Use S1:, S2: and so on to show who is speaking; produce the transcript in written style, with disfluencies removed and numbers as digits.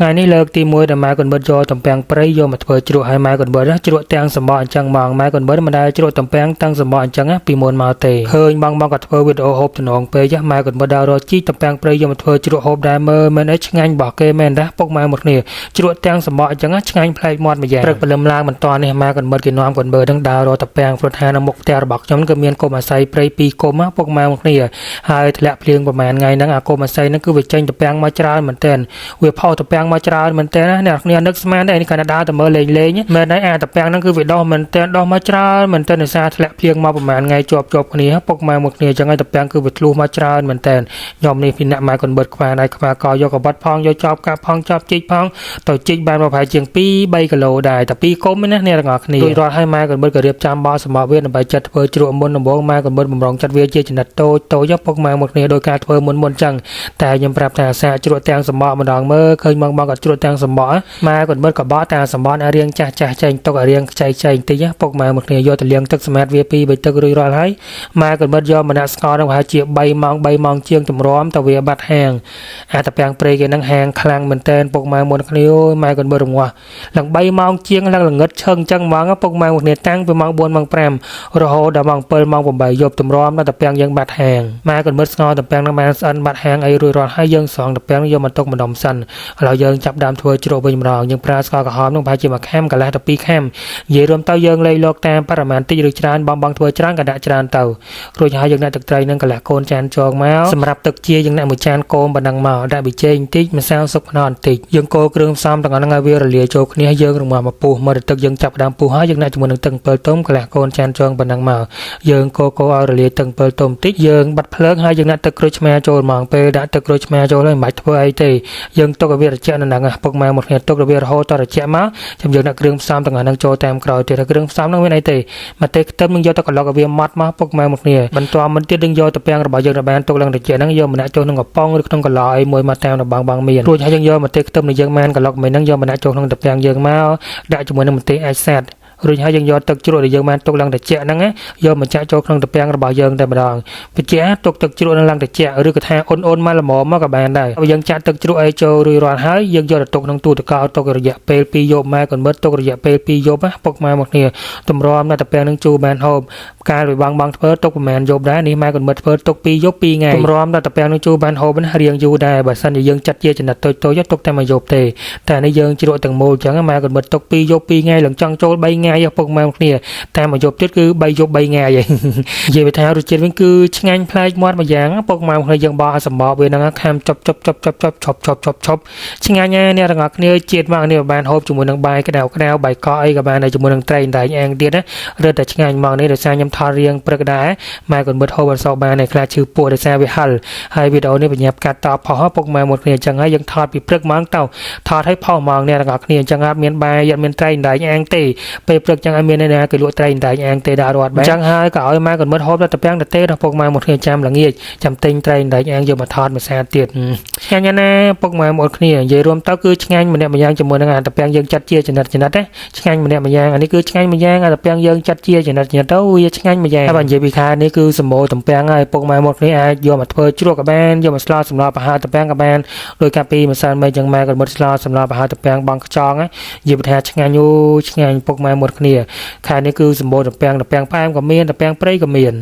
S1: ថ្ងៃនេះលើកទី1ដែលម៉ែកូនបិតយកទំពាំងព្រៃយកមកធ្វើជ្រក់ឲ្យម៉ែកូនបិតជ្រក់ទាំងសម្បកអញ្ចឹងហ្មងម៉ែកូនបិតមិនដែលជ្រក់ទំពាំងទាំងសម្បកអញ្ចឹងពីមុនមកទេឃើញបងបងក៏ធ្វើវីដេអូហូបតំណងពេកម៉ែកូនបិតដើររកជីកទំពាំងព្រៃយកមកធ្វើជ្រក់ហូបដែរមើលមិនអីឆ្ងាញ់របស់គេមែនដែរពុកម៉ែមកគ្នាជ្រក់ទាំងសម្បកអញ្ចឹងឆ្ងាញ់ប្លែកមាត់មួយយ៉ាងព្រឹកព្រលឹមឡើងមិនតនេះម៉ែកូនបិតគេនាំកូនបើនឹងដើររកទំពាំងព្រោះថានៅមុខផ្ទះរបស់ខ្ញុំគឺមានគុំអាស័យព្រៃពីរគុំពុកម៉ែមកគ្នាហើយធ្លាក់ភ្លៀងប្រហែលថ្ងៃហ្នឹងអាគុំអាស័យហ្នឹងគឺវាចេញទំពាំងមកច្រើនមែនទែនវាផុសទំពាំងមកច្រើនមែនទែនណាអ្នកគ្នានឹកស្មានដែរនេះគាត់ដើរទៅមើលលេងលេងមែនហើយអាទំពាំងហ្នឹងគឺវាដោះមែនទែនដោះមកច្រើនមែនទែនដោយសារធ្លាក់ភ្លៀងមកប្រហែលថ្ងៃជាប់ជាប់គ្នាពុកម៉ែមកគ្នាអញ្ចឹងហើយទំពាំងគឺវាធ្លុះមកច្រើនមែនទែនខ្ញុំនេះពីអ្នកម៉ែកូនបិតខ្វះដៃខ្វះកយកកបាត់ផងយកចប់កាប់ផងចប់ជីកផងទៅជីកបានប្រហែលជាង2 3គីឡូដែរតែ2គុំណាអ្នកទាំងអស់គ្នារួចរាល់ហើយម៉ែកូនបិតក៏រៀបចំបោះសម្បកវាដើម្បីចាត់ធ្វើជ្រក់មុនដំបូងម៉ែកូនបិតបំរុងចាត់វាជាចំណិតតូចតូចពុកម៉ែមកគ្នាដោយការធ្វើមុនមុនចឹងតែខ្ញុំប្រាប់ថាសាកជ្រក់ទាំងសម្បកម្ដងមើលឃើញបងបងក៏ជ្រក់ទាំងសម្បកម៉ែកូនបិតក៏បកតាមសម្បកឲ្យរៀងចាស់ចាស់ចេញទុកឲ្យរៀងខ្ចីខ្ចីបន្តិចពុកម៉ែមកគ្នាយកទៅលាងទឹកសម្អាតវាពីរបីទឹករួចរាល់ហើយម៉ែកូនបិតយកម្នាក់ស្ករនឹងប្រហែលជា3ម៉ោង3ម៉ោងជាងទម្រាំទៅវាបាត់ហាងអាតាពាំងព្រៃគេនឹងហាងខ្លាំងមែនតែនពុកម៉ែមុនគ្នាអូយម៉ែកូនបិតរងាស់ឡើង3ម៉ោងជាងឡើងល្ងឹតឈឹងចឹងហ្មងពុកម៉ែមកគ្នាតាំងពីម៉ោង4ម៉ោង5រហូតដល់ម៉ោង7ម៉ោង8យប់ទម្រាំដល់តាពាំងយើងបាត់ហាងម៉ែកូនបិតស្ងោតាពាំងនឹងបានស្អិនបាត់ហាងអីរួចរាល់ហើយយើងស្រង់តាពាំងយកមកទុកម្ដុំសិនឥឡូវយើងចាប់ដើមធ្វើជ្រក់វិញម្ដងយើងប្រើស្ករក្រហមនឹងប្រហែលជាមួយខាំកន្លះទៅ2ខាំនិយាយរួមទៅយើងលេងលោកតាមបរិមាណតិចឬច្រើនបងបងធ្វើច្រើនក៏ដាក់ច្រើនទៅរួចហើយយើងដាក់ទឹកត្រីនឹងកន្លះកូនចានចងមកសម្រាប់ទឹកជាយើងដាក់មួយចានកូនប៉ុណ្ណឹងមកដាក់ប៊ីចេងបន្តិចម្សៅស៊ុបខ្នុរបន្តិចយើងកូរគ្រឿងផ្សំទាំងអស់ហ្នឹងឲ្យវារលាយចូលគ្នាយើងរងាស់មកពុះមកទឹកយើងចាប់ដើមពុះហើយយើងដាក់ជាមួយនឹងទឹកអំពិលទុំកន្លះកូនចានចងប៉ុណ្ណឹងមកយើងកូរកូរឲ្យរលាយទឹកអំពិលទុំបន្តិចយើងបាត់ភ្លើងហើយយើងដាក់ទឹកក្រូចឆ្មាចូលហ្មងពេលដាក់ទឹកក្រូចឆ្មាចូលហើយមិនបាច់ធ្វើអីទេយើងទុកឲ្យវាត្រជាក់នៅហ្នឹងពុកម៉ែមកគ្នាទុកឲ្យវារហូតតត្រជាក់មកចាំយើងដាក់គ្រឿងផ្សំទាំងអស់ហ្នឹងចូលតាមក្រោយទៀតគ្រឿងផ្សំហ្នឹងមានអីទេម្ទេសខ្ទឹមនឹងយកទៅក្លុកឲ្យវាម៉ត់មកពុកម៉ែមកគ្នាបន្ទាប់មកទៀតយើងយកទៅពាំងរបស់យើងដែលបានទុកឡើងត្រជាក់ហ្នឹងយកម្នាក់ចូលក្នុងកំប៉ុងឬក្នុងកន្លអីមួយមកតាមដបងបងមានរួចហើយយើងយកម្ទេសខ្ទឹមដែលយើងបានក្លុកមួយហ្នឹងយកម្នាក់ចូលក្នុងទៅពាំងយើងមកដាក់ជាមួយនឹងម្ទេសអាចសាត់រួចហើយយើងយកទឹកជ្រក់ដែលយើងបានទុកឡើងត្រជាក់ហ្នឹងយកមកចាក់ចូលក្នុងត្រពាំងរបស់យើងតែម្ដងបញ្ជាក់ទុកទឹកជ្រក់នឹងឡើងត្រជាក់ឬក៏ថាអ៊ុនអ៊ុនមកល្មមមកក៏បានដែរបើយើងចាក់ទឹកជ្រក់អីចូលរួចរាល់ហើយយើងយកទៅទុកក្នុងទូទឹកកកទុករយៈពេល2យប់ម៉ែកូនមិត្តទុករយៈពេល2យប់ណាពុកម៉ែមកគ្នាទម្រាំនៅត្រពាំងនឹងជូរបានហូបកាលវិបងបងធ្វើទុកប្រហែលយប់ដែរនេះម៉ែកូនមិត្តធ្វើទុក2យប់2ថ្ងៃទម្រាំដល់ត្រពាំងនឹងជូរបានហូបណារៀងយូរដែរបើសិនជាយើងចាត់ជាចំណិតតូចតូចទុកតែមួយយប់ទេតែនេះយើងជ្រក់ទាំងមូលអញ្ចឹងម៉ែកូនមិត្តទុក2យប់2ថ្ងៃឡើងចង់ចូល3ថ្ងៃពុកម៉ែមកគ្នាតែមួយយប់ទៀតគឺ3យប់3ថ្ងៃហើយនិយាយថារសជាតិវិញគឺឆ្ងាញ់ប្លែកមាត់មួយយ៉ាងពុកម៉ែមកគ្នាយើងបោះឲ្យសម្បកវាហ្នឹងខាំចប់ចប់ចប់ចប់ចប់ឈប់ឈប់ឈប់ឈប់ឆ្ងាញ់ណាស់អ្នកទាំងអស់គ្នាជាតិមកនេះបានហូបជាមួយនឹងបាយក្តៅក្តៅបាយកកអីក៏បានដែរជាមួយនឹងត្រីដៃអាំងទៀតណារឹតតែឆ្ងាញ់មកនេះដោយសារខ្ញុំថតរៀងព្រឹកដែរម៉ែកូនមិត្តហូបអត់សូវបានឯខ្លះឈឺពោះដោយសារវាហិលហើយវីដេអូនេះបញ្ញាប់កាត់តផុសពុកម៉ែមកគ្នាអញ្ចឹងហើយយើងថតពីព្រឹកហ្មងទៅថតឲ្យផុសហ្មងអ្នកទាំងអស់គ្នាអញ្ចឹងអត់មានបាយអត់មានត្រីដៃអាំងទេពេលព្រឹកចឹងឲ្យមានអ្នកណាគេលក់ត្រីដៃអាំងទេដល់រត់បានអញ្ចឹងហើយក៏ឲ្យម៉ែកូនមិត្តហូបដល់តែពាំងទៅទេដល់ពុកម៉ែមកគ្នាចាំល្ងាចចាំទិញត្រីដៃអាំងយកមកថតមួយសាទៀតឆ្ងាញ់ណាស់ពុកម៉ែមកគ្នានិយាយរួមទៅគឺឆ្ងាញ់ម្នាក់ម្យ៉ាងជាមួយនឹងអាតាពាំងយើងចាត់ជាចំណិតចំណិតណាឆ្ងាញ់ម្នាក់ម្យ៉ាងអានេះគឺឆ្ងាញ់ម្យ៉ាងអាតាពាំងយើងចាត់ជាចំណិតចំណិតទៅវាឆ្ងាញ់ម្យ៉ាងហើយបើនិយាយពីខានេះគឺសម្បូរតំពាំងហើយពុកម៉ែមកគ្នាអាចយកមកធ្វើជ្រក់ក៏បានយកមកស្លសម្លប្រហើរតំពាំងក៏បានដោយកាលពីម្សិលមិញចឹងម៉ែក៏មុតស្លសម្លប្រហើរតំពាំងបងខ្ចង់និយាយថាឆ្ងាញ់អូឆ្ងាញ់ពុកម៉ែមកគ្នាខែនេះគឺសម្បូរតំពាំងតំពាំងផ្អែមក៏មានតំពាំងព្រៃក៏មាន។